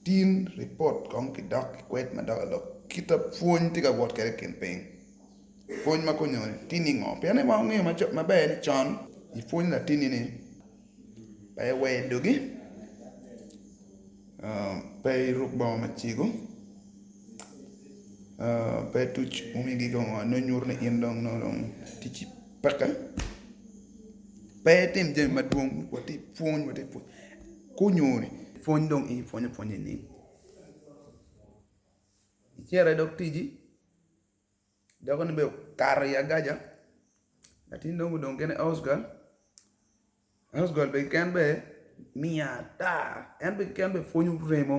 Tin ripot kong ki dok ki kwed ma dok i lok kita pwony tye ka wot kwede i kin piny. Pwony ma konyo tini ngo? Pien ni wan wangeyo maber ni con i pwony latini ni pe iwer dogi, pe iruk bongo macego, pe ituc umi ki ngo nongo nyuto ni in dong nongo dong ticci peke, pe itim jami madwong watye i pwony watye i pwony Kunyo-ni pwony dong in ipwonyo pwony nining? Icito i dog ticci doko ni bene okato i agaca latin dong odong kene house girl, house girl bene keken bene miyo ata en bene keken bene pwonyo remo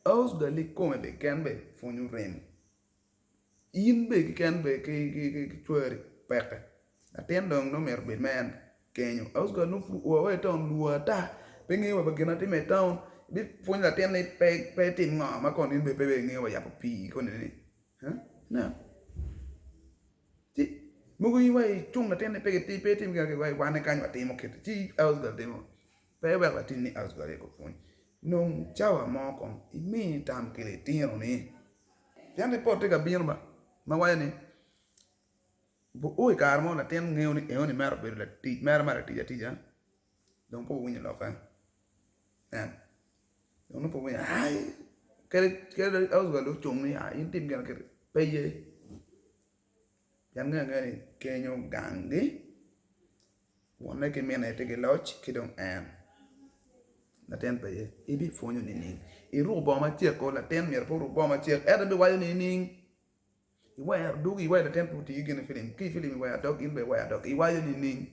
house girl kikome bene keken bene pwonyo remo. In bene keken bene ki cwari peke latin dong nongo myero obed ma en kenyo house girl nongo pud oa wa i taun lwor ata pe ngeyo wa gin ma timme i taun bipwonyo latin ni pe etim ngo ma kono in bene pe ingeyo wa yabo pii koni ni ci mogo in wa icung latin ni pe etim gin ma wan kany watimo kiti ci house girl timo pe iwek latin ni house girl aye opwony nong cawa mo kong imi tam ki litinoni. Pien ripot tye ka bino ba ma waco ni o i kare mo latin ngeyo ni enoni mere obedo latic mere ma latic atica dong pe owinyo lokke nen dong nongo pe owinyo ai kadi Oswald ocung ni in tim gin kiti pe ye pien ngeyo angeya ni kenyo ganggi. Wonne ki mine tye ki loc ki dong en. Latin pe ye. Ibipwonyo nining? Iruko bongo macek ko latin myero pe oruk bongo macek ento ibiwaco nining? Iwero dugi iwaco latin pe oti ki gin i filim ki i filim iwero dog in bene iwero dog iwaco nining?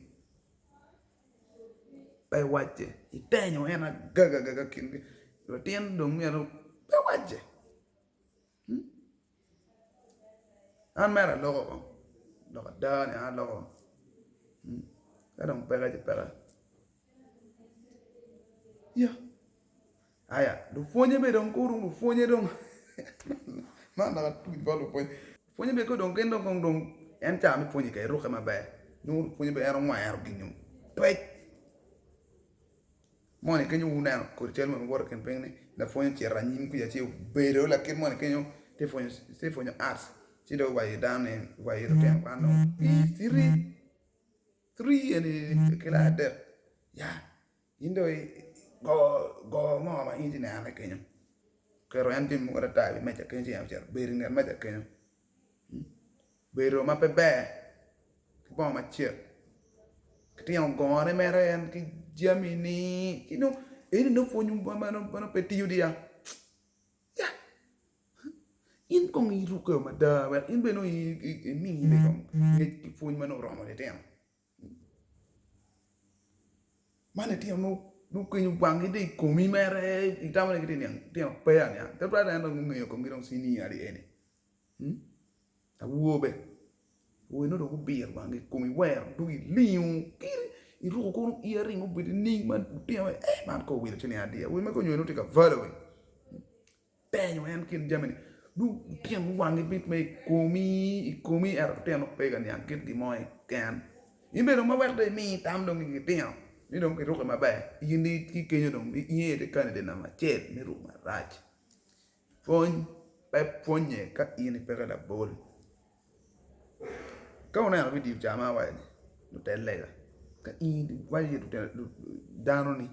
Pe iwacce itenyo en agaga agaga kingi latin dong myero pe wacce. An mere aloko kong lok ada ni an aloko ka dong peke ci peke ya aya lupwonye bene dong kong lupwonye dong man dok atuc bot lupwonye lupwonye bene kong gin dong kong dong en ca me pwonye kede rukke maber nongo lupwonye bene en ongwero gin-ni twec. Moni kenyo wuneno kodi cal moni woto i kin piny ni lapwony ocito anyim kuca ci obedo lakit moni kenyo tye pwonyo arts ci dong owaco ki dano ni owaco ki lutino kwan ni three three eni kilaci adek ya in dong go go ngo ma in itye ka nenone kenyo oketo en jami mogo ata i wi meja kenyo ci en ocito obedo i nget meja kenyo. Bedo ma pe ber ki bongo macek ki tino gone mere en ki jami ni ci nongo eni nongo pwony ma nongo pe tiyo diya ya in kong irukke mada wek in bene nongo imi kong ngec ki pwony ma nongo oromo litino man litino nongo kenyo wangi dong i komi mere itamo ni gitye niang litino pe aniang tutwal en dong gungeyo komgi dong senior eni. Awobe, awobe nongo dong gubiro wangi i komi iwero dong ilingo kiri iruko kono earring obedo nining ma lutino ee man kong owilo ciling adi awobi ma kong onyo tye ka following penyo en kin jami ni dong lutino wangi bit ma i komi i komi ento lutino pe ka niang kit gin mo keken in bene dong ma wek dong imi tam dong ki litino ni dong giruki maber in ki kenyo dong in aye itye candidate namba acel me ruko marac. Pwony pe pwonye ka in ipeke labol. Ka wuneno vidio ca ma awaco ni lutel lega ka in iwaco ki dano ni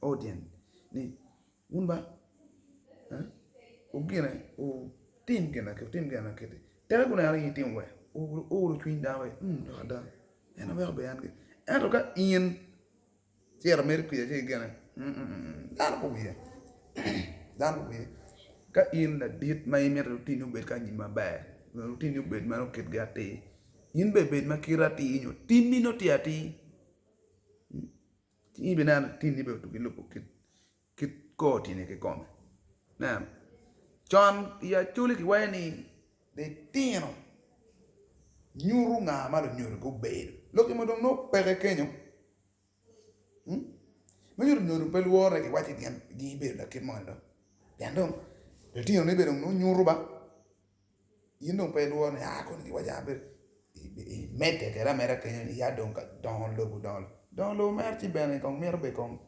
audience ni wun ba wugine wutim gin ma wutim gin ma kiti teke guneno ni in itimo ber olo cwiny dano wek lok ada en weko ber ento ka in Cito mere kwica ci gine dano pe owiye dano pe owiye ka in ladit ma imito lutini obed ki anyim maber nyo lutini obed ma nongo kitgi atir in bene bed ma kiti atir nyo timmi nongo tye atir ci in ibineno lutini bene otugi lubo kit kor tini kikome ineno con i acholi kiwaco ni litino nyuto nga ma lunyodo gubedo lok ma dong nongo peke kenyo. Ma nyuto nyodo pe lwore giwacci gin gibedo lakit moni dong pien dong litinoni bene dong nyuto ba in dong pe ilworo ni aa koni giwaco abedo imedde kwede ameda kenyo ni ya dong ka dongo lobo dongo lobo mere ci bene kong mito bene kong.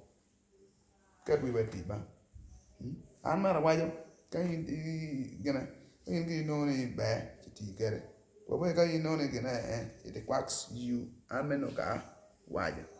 Ket wi wa i tic ba. An mere awaco ka in gine ka in gire inongo ni ber ci tii kwede wa bene ka in inongo ni gine it quacks you an meno ka awaco.